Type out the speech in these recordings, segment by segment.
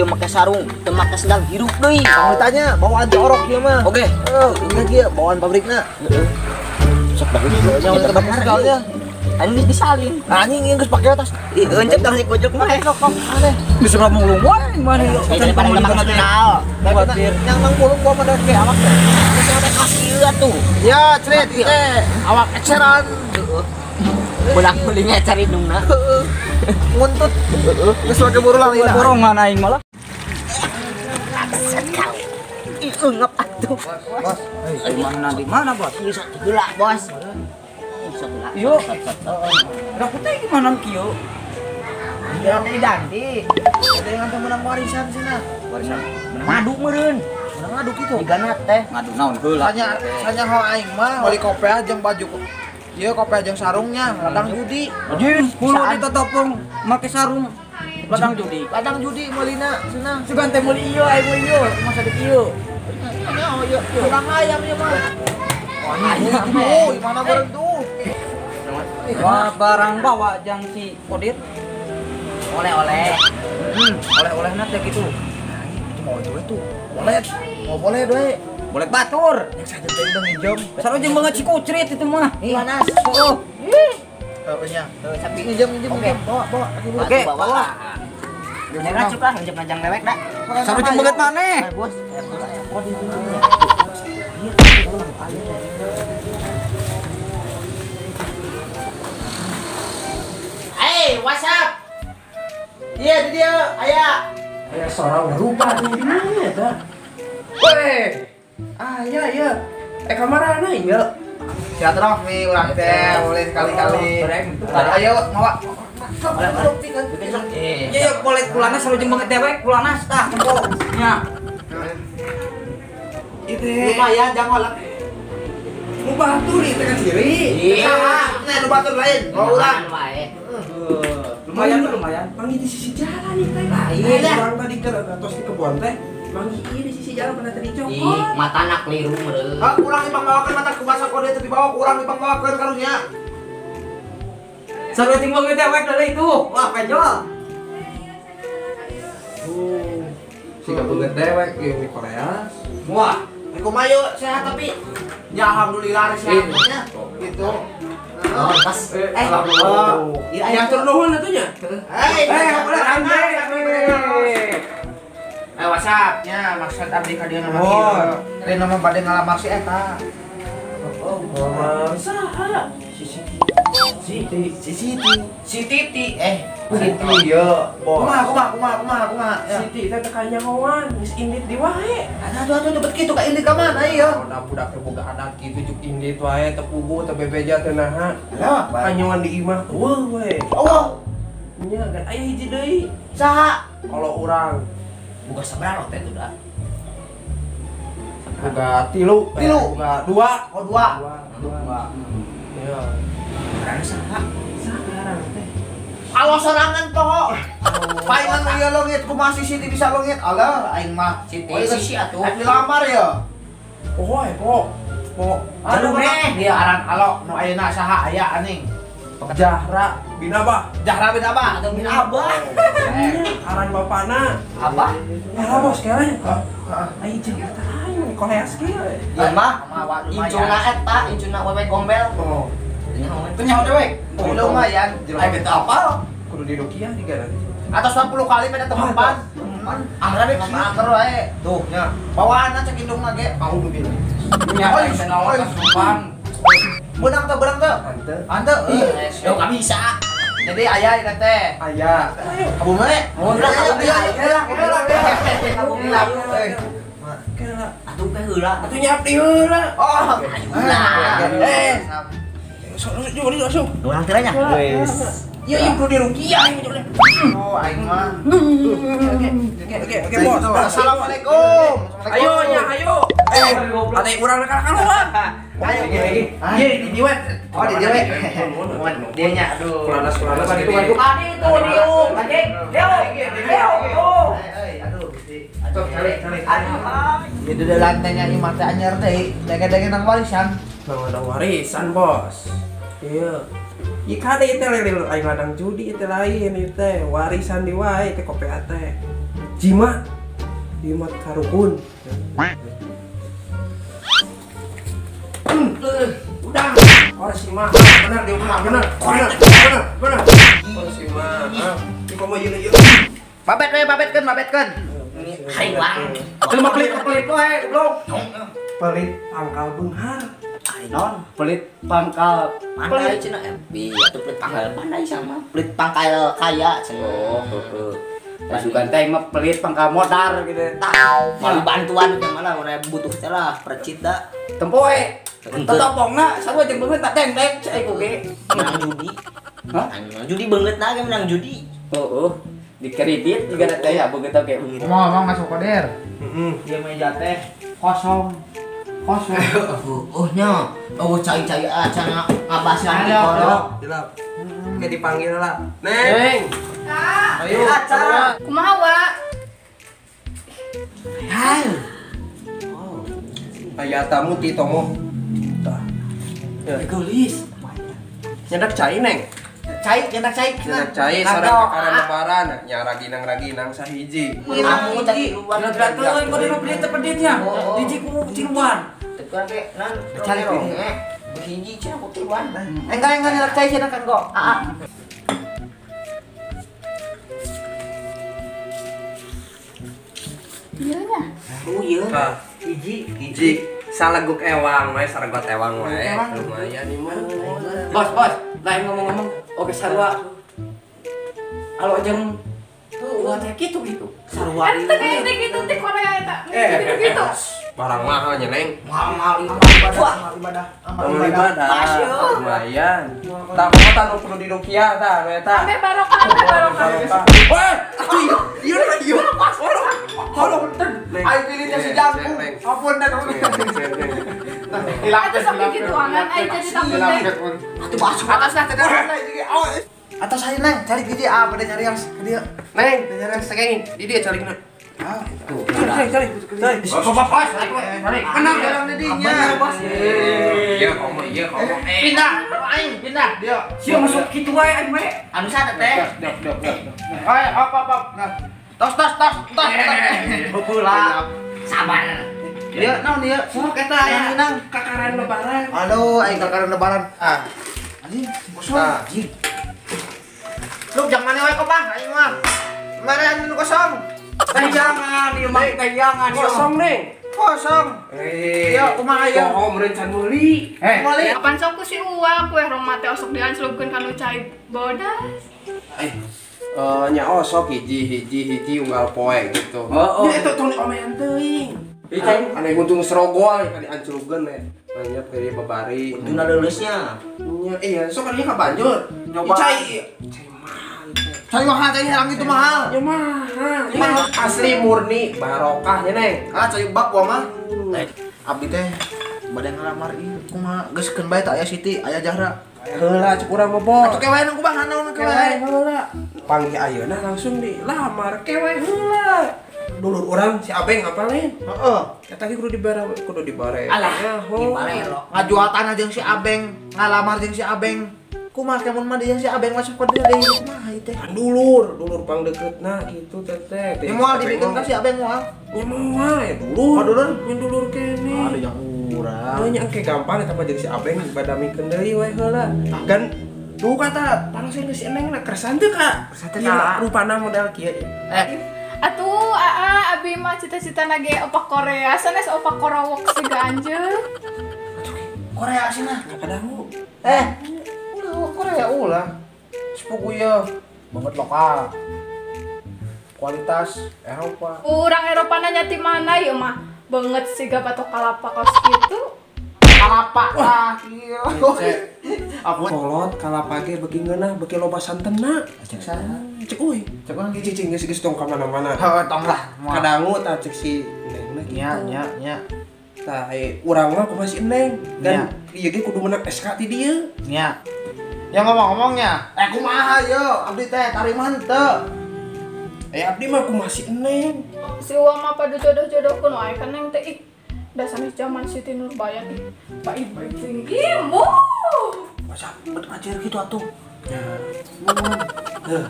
Ieu make sarung, teu make sendal hirup deui. Kamu tanya bawaan jorok ieu mah. Oke. Heeh, ieu bawaan pabrikna. Heeh. Sok dah nya teu make sendalnya. Anjing disalin. Anjing ieu geus pake tas. Ih, euncep tah si kojok mah. Aneh. Geus mulung wae mana daripada teu make sendal. Yang mang mulung gua mah ke awak teh. Geus ada kasih atuh. Ya, cret teh. Awak eceran. Heeh. Belang belinya cari dungna. Nguntut. Geus lagi buru lah lila. Borongan aing malah. Lakset kau. Ih, eungep atuh. Bos, mana di mana, Bos? Bisa heula, Bos. Bisa heula. Yo. Raku teh gimana kieu? Ya teh diganti. Teh nganter menang warisan cenah. Warisan. Menang ngadu meureun. Menang ngadu kitu. Digana teh. Ngadu naon heula. Sanya sanya ho aing mah meuli kopiah jeung baju. Iya kopiah jeung sarungnya, ladang judi. Jin, hulu ditotopong make sarung ladang judi. Ladang judi meulina cenah. Sugan teh meuli ieu aing meuli ieu, masa di ieu. Oh iya, kurang ayam ieu mah. Ayam. Oh, mana bareng tuh? Wah, barang bawa jang si Kodir. Oleh-oleh. Oleh-olehna teh kitu. Nah, itu mau itu tuh. Boleh. Mau boleh doe. Boleh batur. Yang saja teh udah nginjem. Sarua jeung banget si Kucrit itu mah. Panas. Oh. Heeh nya. Sapi nginjem nginjem. Oke, bawa bawa. Oke, bawa. Jangan suka nginjem panjang lewek dah. Sarua jeung banget maneh. Bos. Hey, what's up? Iya, di dia, aya. Aya sora udah lupa tuh di mana eta? Weh. Ah, iya iya. Kamarana iya. Silaturahmi urang teh boleh sekali-kali. Ayo, mawa. Iya, boleh kulana sarua jeung banget dewek, kulana tah tempo. Nya. Itu lumayan jangan oleh. Nu batur ieu teh kan ciri. Iya, nah nu batur lain, mau urang. Lumayan lumayan. Manggih di sisi jalan ieu teh. Lain. Urang tadi keur atos di kebon teh. Manggih ieu di sisi jalan pada tadi cokot. Ih, matana keliru meureun. Hah, urang dipangbawakeun mata kubasa kode teu dibawa, urang dipangbawakeun karunya. Sarua jeung banget dewek deui itu. Wah, penjol. Siga banget dewek ieu di Korea. Wah, kumaha yeuh sehat tapi ya alhamdulillah sehatnya gitu. Oh, pas. Iya, yang turun atuh nya. Eh, boleh. WhatsApp nya maksud abdi ka dieu nama kieu. Lain nama bade ngalamar si eta. Oh, saha? Si Siti. Si Siti. Si Titi Siti ye. Kumaha kumaha kumaha kumaha kumaha. Siti teh teh kanyahoan geus indit di wae. Aduh aduh cepet kitu ka indit ka mana ieu? Udah budak teh boga adat kitu juk indit wae teu puguh teu bebeja teu naha. Lah, kanyahoan di imah eueuh we. Eueuh. Nya gan aya hiji deui. Saha? Kalau urang boga sabaraha teh tuh dah. Boga tilu. Tilu. Boga dua. Oh, dua. Dua. Iya. Ngaranna saha? Saha ngaranna teh? Kalau sorangan poho. Palingan nu ieu leungit kumaha si Siti bisa leungit. Alah aing mah. Siti sisi atuh. Aing dilamar ya. Poho eh poho. Poho. Aduh meh, dia aran alo nu ayeuna saha aya aning. Jahra bin Abah. Jahra bin Abah atau bin Abah. Aran bapana. Abah. Lah bos kere. Heeh. Ai jeung eta lain koleas kieu. Ieu mah incuna eta, incuna wewe gombel. Oh. Teu nyaho dewek. Lumayan. Aing teu apal. Kudu dirukiah diga nanti. Atas 10 kali pada tempat. Angger we angger wae. Tuh nya. Bawaanna cek indungna ge. Audu billah. Nya aing teh naon kasupan. Benang teu, benang teu. Ante. Ante. Yo enggak bisa. Jadi aya ieu teh. Aya. Kabumi. Mun lah kabumi. Kabumi lah. Kela. Atuh teh heula. Atuh nyiap di heula. Oh. Eh. Sok sok sok. Urang teh nya. Wes. Iya, iya kudu dirukiah ieu. Oh, aing mah. Oke, oke, oke, bos. Assalamualaikum. Ayo nya, ayo. Ate urang kalah. Ayo, iya di dieu. Oh, di dieu. Dia nya aduh. Kulanas-kulanas gitu. Adi itu dieu, anjing. Leo, Leo, tuh. Aduh, Gusti. Aduh, cari, cari. Aduh. Di lantainya imah teh anyar teh, dege-dege nang warisan. Nang warisan, Bos. Iya. Ieu kade teh lain ladang judi teh lain ieu teh warisan di wae teh kopi teh. Jimat. Jimat karukun. Udah. Korek mah. Bener dia mah bener. Bener. Bener. Korek mah. Di komo ieu ieu. Babet we, babetkeun, babetkeun. Hayang. Teu mah pelit-pelit we, goblok. Pelit pangkal beunghar. Non, pelit pangkal pandai cenah bi atuh pelit pangkal pandai sama pelit pangkal kaya cenah. Oh, heeh. Pasukan teh mah pelit pangkal modar gitu. Tah, malu bantuan teh malah urang butuh teh lah percit da. Tempo we. Totopongna sarua jeung beungeut tak tendek cai ku ge. Menang judi. Hah? Menang judi beungeutna ge menang judi. Heeh. Di kredit juga teh ya beungeut oge. Ngomong-ngomong masuk koder. Heeh. Ieu meja teh kosong. Kosong. Oh nya, oh cai-cai acan ngabasan di kolok. Dilap. Kayak dipanggil lah. Neng. Ayo acara. Kumaha wa? Hai. Aya tamu ti tomo. Tah. Geulis. Nyedak cai neng. Cai, nyedak cai. Nyedak cai sareng kakaran lebaran nya raginang-raginang sahiji. Kamu tadi luar teuing kudu nu beli teh peditnya. Hiji ku tiluan. Tekan ge nan cari ronge. Hiji cenah ku tiluan. Enggal enggal nyedak cai cenah kan kok. Aa. Ieu nya. Oh ieu. Hiji, hiji. Saleguk ewang we, saregot ewang we. Lumayan ieu mah. Bos, bos, lain ngomong-ngomong oge sarua. Alo jeung tuh ulah teh kitu gitu. Sarua. Eta teh kitu teh Korea eta. Gitu. Barang mahal nya, Neng. Mahal ibadah, ibadah, amal ibadah. Lumayan. Tah kota nu kudu dirukiah tah nu eta. Ambe barokah, ambe barokah. Weh, atuh ieu ieu. Tolong aing pilihnya si jangkung. Ampun dah kamu. Atuh sok gituangan aing jadi takut teh. Atuh masuk atas lah teh. Atas aja Neng, cari di dia ah, pada cari yang ke dia. Neng, cari yang sekenging. Di dia carina. Ah, tuh. Cari, cari. Cari. Bapak, cari. Menang dalam didinya. Iya, komo, iya, komo. Pindah, aing pindah dia. Sia masuk kitu wae aing we. Anu sada teh. Dok, dok, dok. Ayo, apa, apa. Nah. Tos, tos, tos, tos. Heula. Sabar. Dia naon dia? Sok eta aya nang kakaran lebaran. Aduh, aing kakaran lebaran. Ah. Anjing, kosong. Anjing. Lu jangan mana wae kok, Bang? Aing mah. Mana anu kosong? Tayangan, ieu mah tayangan. Kosong, Neng. Kosong. Iya, kumaha ieu? Poho meureun can meuli. Eh, meuli. Kapan sok ku si Uwa kue roma teh osok dianclubkeun kana cai bodas. Nya osok hiji hiji hiji unggal poe gitu. Heeh. Nya eta tong diomean teuing. Anu untung serogol kan dianclubkeun we. Nanya ke babari. Untungna leuleusnya. Nya iya, sok kan ieu ka Banjur. Nyoba. Cai. Cai mahal. Cai mahal, cai herang itu mahal. Ya mahal. Mahal asli murni barokah nya Neng. Ah, cai bak gua mah. Abdi teh bade ngalamar ieu kumaha geus keun bae teh aya Siti, aya Jahra. Heula cek urang mah bos. Atuh kewe nu kumaha naon kewe. Heula. Panggih ayeuna langsung dilamar kewe heula. Dulur urang si Abeng apa lain? Heeh. Eta ge kudu dibare kudu dibare. Alah, dibare lo. Ngajual tanah jeung si Abeng, ngalamar jeung si Abeng. Kumaha ke mun mah jeung si Abeng masuk ka dieu deui kumaha ieu teh? Kan dulur, dulur pangdeukeutna kitu teteh. Ya moal dibikeun ka si Abeng moal. Ya moal ya dulur. Oh dulur, nya dulur keneh. Ada yang urang. Heuh nya engke gampang eta mah jeung si Abeng badamikeun deui we heula. Kan duh kata tangsen si Eneng na kersan teu ka. Kersan teu ka. Rupana model kieu. Atuh aa abi mah cita-citana ge opak Korea, sanes opak Korowok siga anjeun. Korea cenah. Kadangu. Ulah Korea ulah. Sepugu ieu banget lokal. Kualitas Eropa. Urang Eropa nanya ti mana ieu mah? Banget siga batok kalapa kos kitu. Kalapa ah ieu. Aku kolot kalapa ge beuki ngeunah beuki loba santenna. Cek saha? Cek euy. Cek urang cing cing geus geus tong ka mana-mana. Heuh tong lah. Kadangu tah cek si Neng kitu. Nya nya nya. Tah urang mah kumaha si Neng kan ieu ge kudu menang SK ti dieu. Nya. Ya ngomong-ngomongnya, kumaha ieu abdi teh tarima henteu. Abdi mah kumaha si Neng. Si Uwa mah pada jodoh-jodohkeun wae ka Neng teh ih. Dasar zaman Siti Nurbaya ih. Baik-baik tinggi. Masa bet ajar gitu atuh. Ya. Heuh,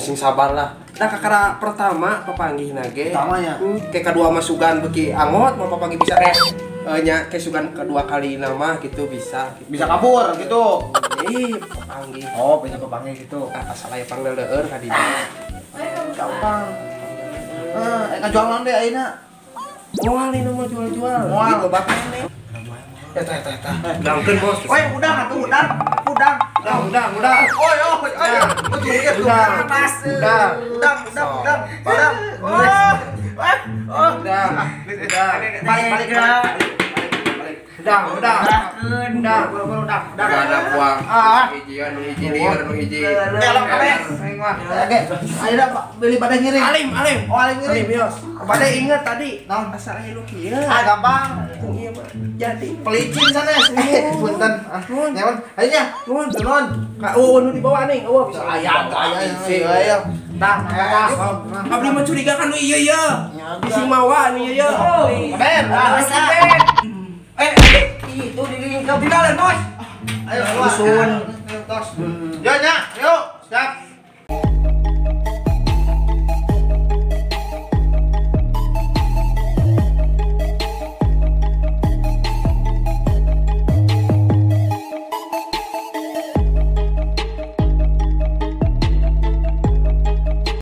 sing sabar lah. Nah kakara pertama papanggih nage. Pertamanya. Kayak kedua masukan beki angot mau papanggih bisa reh. Nya kayak sugan kedua kali nama gitu bisa gitu. Bisa kabur gitu. Ih, papanggih. Oh, bisa papanggih gitu. Ah, asal aya pangleueur ka dieu. Gampang. Ngajual naon deh ayeuna? Moal ini mah jual-jual. Moal. Gitu bapak ini. Eta eta eta. Gangkeun bos. Oi, udang atuh udang. Udang. Udang, udang, udang. Oi, oi, oi. Udang. Udang. Udang, udang, udang. Udang. Oh. Oh. Udang. Udang. Balik, balik, balik. Udang, udang. Udang, udang, udang. Ada buang. Ah. Hiji anu hiji lieur anu hiji. Elok kabeh. Oke. Ayo dah beli pada ngiring. Alim, alim. Oh, alim ngiring. Alim, yos. Pada ingat tadi. Naon? Asal aya nu kieu. Ah, gampang. Ieu mah jadi pelicin sanes. Punten. Ah, nyaman. Ayo nya. Nuhun. Nuhun. Ka eueuh nu dibawa nih, eueuh bisa Aya, aya, aya. Tah, tah. Abdi mencurigakan nu ieu ieu. Sing mawa nu ieu ieu. Ben, Ben. Itu di tinggalan, Bos. Ayo, susun. Tos. Yo nya, yuk. Siap.